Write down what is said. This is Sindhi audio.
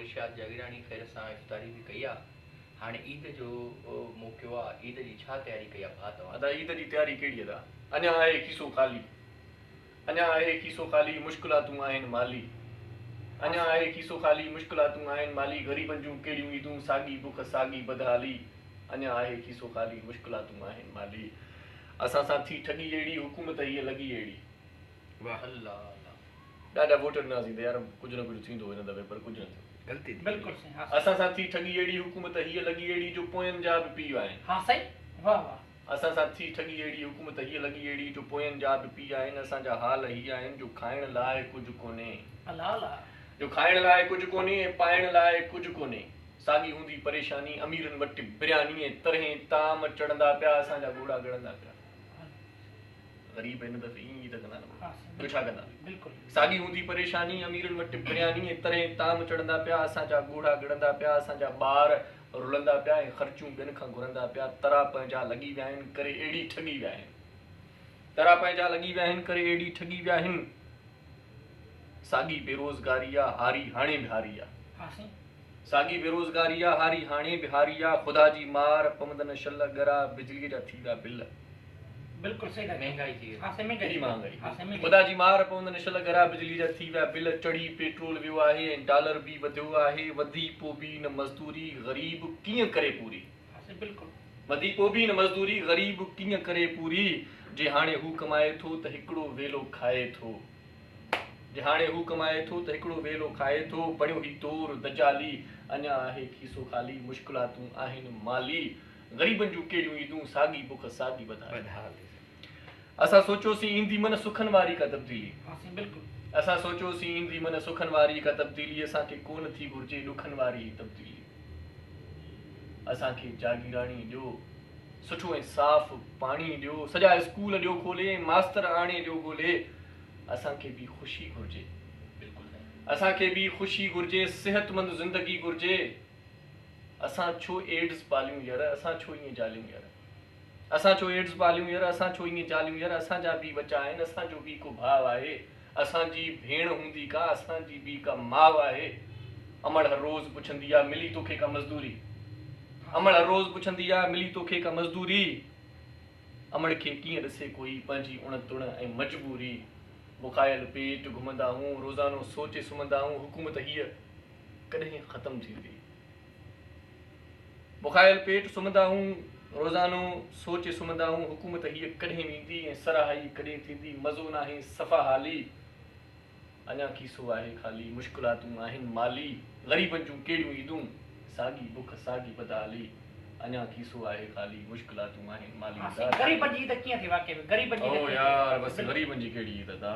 ارشاد جاگيراڻي خير سان افطاري به ڪئي آ. هاڻي عيد جو موقعو آ، عيد جي ڇا تياري ڪئي آ ڀاء توهان؟ ادا عيد جي تياري ڪهڙي ادا؟ اڃا آهي کيسو خالي. اڃا آهي کيسو خالي مشڪلاتون آهن مالي. اڃا آهي کيسو خالي مشڪلاتون آهن مالي غريبن جون ڪهڙيون عيدون ساڳي بک ساڳي بدحالي. اڃا آهي کيسو خالي مشڪلاتون آهن مالي. اسان سان ٿي ٺڳي اهڙي حڪومت هيء لڳي اهڙي. واھ الله الله. ڏاڍا ووٽ ڏناسين ته يار ڪجهه نه ڪجهه ٿيندو هن دفعي پر ڪجهه نه ٿيو. غلطي ٿي بلڪل وئي. سائين ها سائين. اسان سان ٿي ٺڳي اهڙي حڪومت هيء لڳي اهڙي جو پوين جا به پيء آهن. ها سائين واه واه. اسان سان ٿي ٺڳي اهڙي حڪومت هيء لڳي اهڙي جو پوين جا به پيء آهن اسان جا حال هي آهن جو کائڻ لاء ڪجهه ڪونهي. الله الله. جو کائڻ لاء ڪجهه ڪونهي ۽ پائڻ لاء ڪجهه ڪونهي. ساڳي هوندي پريشاني اميرن وٽ برياني ۽ طرحين طعام چڙهندا پيا اسان جا ڳوڙها ڳڙندا پيا. غريب هن دفعي ائين ئي ته ڪندا نه ٻيو ڇا ڪندا. ساڳي هوندي پريشاني اميرن وٽ برياني ۽ طرحين طعام چڙهندا پيا اسان جا ڳوڙها ڳڙندا پيا اسان جا ٻار رلندا پيا ۽ خرچيون ٻين کان گهرندا پيا ترا پنهنجا لڳي ويا آهن ڪري اهڙي ٺڳي ويا آهن ترا پنهنجا لڳي ويا آهن ڪري اهڙي ٺڳي ويا آهن ساڳي بيروزگاري آ هاري هاڻي به هاري آ. ساڳي بيروزگاري آ هاري هاڻي به هاري آ خدا جي مار پوندن شل ڳرا بجلي جا ٿي ويا بل. بلڪل صحيح ٿا چئو. مهنگائي ٿي وئي. ها سائين مهنگائي ڪيڏي مهانگائي. ها سائين مهنگائي. خدا جي مار پوندن شل ڳرا بجلي جا ٿي ويا بل چڙهي پيٽرول ويو آهي ۽ ڊالر به وڌيو آهي وڌي پو به نه مزدوري غريب ڪيئن ڪري پوري. ها سائين بلڪل. وڌي پو به نه مزدوري غريب ڪيئن ڪري پوري جي هاڻي هو ڪمائي ٿو ته هڪڙو ويلو کائي ٿو. جي هاڻي هو ڪمائي ٿو ته هڪڙو ويلو کائي ٿو، بڻيو هي دور دجالي، اڃا آهي کيسو خالي، مشڪلاتون آهن مالي، غريبن جون ڪهڙيون عيدون، ساڳي بک ساڳي بدحالي. اسان سوچيوسين ايندي من سکن واري ڪا تبديلي. اسان سوچيوسين ايندي من سکن واري ڪا تبديلي، اسان کي ڪونه ٿي گهرجي ڏکن واري هي تبديلي. اسان کي جاگيراڻي ڏيو، سٺو ۽ صاف پاڻي ڏيو، سڄا اسڪول ڏيو کولي ۽ ماستر آڻي ڏيو ڳولي. اسان کي به خوشي گهرجي. اسان کي به خوشي گهرجي، صحتمند زندگي گهرجي. اسان ڇو ايڊز پاليون ير، اسان ڇو ائين جاليون ير. اسان ڇو ايڊز پاليون ير، اسان ڇو ائين جاليون ير. اسان جا به ٻچا آهن، اسان جو به ڪو ڀاء آهي. اسان جي ڀيڻ هوندي ڪا، اسان جي به ڪا ماء آهي. امڙ هر روز پڇندي آ، ملي توکي ڪا مزدوري. امڙ هر روز پڇندي آ، ملي توکي ڪا مزدوري. امڙ کي ڪيئن ڏسي ڪوئي پنهنجي اڻ تڻ ۽ مجبوري. بکايل پيٽ گهمندا هون روزانو سوچي سمهندا هون حڪومت هيء ڪڏهن ختم ٿيندي. بکايل پيٽ سمهندا هون روزانو سوچي سمهندا هون حڪومت هيء ڪڏهن ويندي ۽ سرهائي ڪڏهن ٿيندي مزو ناهي صفا حالي. اڃا کيسو آهي خالي، مشڪلاتون آهن مالي، غريبن جون ڪهڙيون عيدون، ساڳي بک ساڳي بدحالي، اڃا کيسو آهي خالي، مشڪلاتون آهن مالي. ها سائين غريبن جي عيد ڪيئن ٿي واقعي ۾ غريبن جي عيد او ڪيئن ٿي يار بس غريبن جي ڪهڙي عيد ادا.